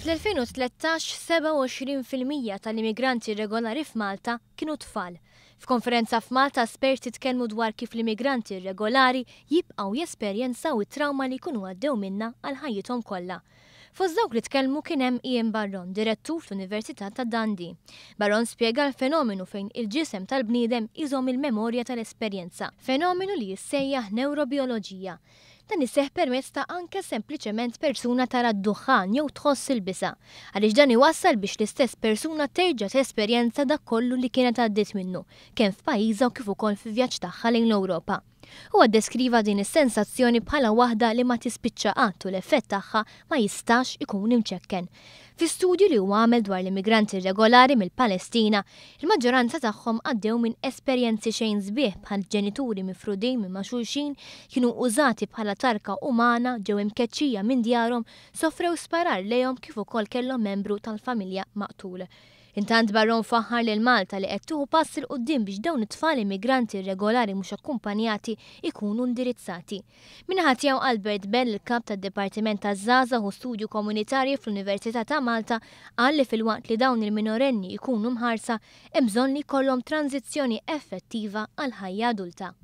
Fl-2013, 27% tal-immigranti irregolari f'Malta kienu tfal. F'konferenza f'Malta, esperti tkellmu dwar kif l-immigranti irregolari jibqgħu jesperjenzaw it-trawma li jkunu għaddew minnha għal ħajjithom kollha. Fost dawk li tkellmu kien hemm Ian Barron, direttur fl-Università ta' Dundee. Barron spjega l-fenomenu fejn il-ġisem tal-bniedem iżomm il-memorja tal-esperjenza, fenomenu li jissejjaħ newrobioloġija. Dan iseħħ permezz ta' anke sempliċement persuna tara d-duħħan jew tħoss il-biża', għaliex dan iwassal biex l-istess persuna terġa' tesperjenza dak kollu li kienet għaddiet minnu, kemm f'pajjiżha u kif ukoll fil-vjaġġ tagħha lejn l-Ewropa. Huwa ddeskriva din is-sensazzjoni bħala waħda li ma tispiċċa qatt u l-effett tagħha ma jistax ikun imċekken. Fi studju li huwa għamel dwar l-immigranti irregolari mill-Palestina, il-maġġoranza tagħhom għaddew minn esperjenzi xejn sbieħ bħal ġenituri mifrudin minn ma' xulxin, kienu użati bħala tarka umana, ġew imkeċċija minn djarhom, sofrew sparar lejhom kif ukoll kellhom membru tal-familja maqtul. Intant Barron faħħar lil Malta li qed tieħu pass 'il quddiem biex dawn it-tfal immigranti irregolari mhux akkumpanjati ikunu indirizzati. Min-naħa tiegħu Albert Bell, il-Kap tad-Dipartiment taż-Żgħażagħ u Studju Komunitarji fl-Università ta' Malta, qal li filwaqt li dawn il-minorenni jkunu mħarsa, hemm bżonn li jkollhom tranżizzjoni effettiva għal ħajja adulta.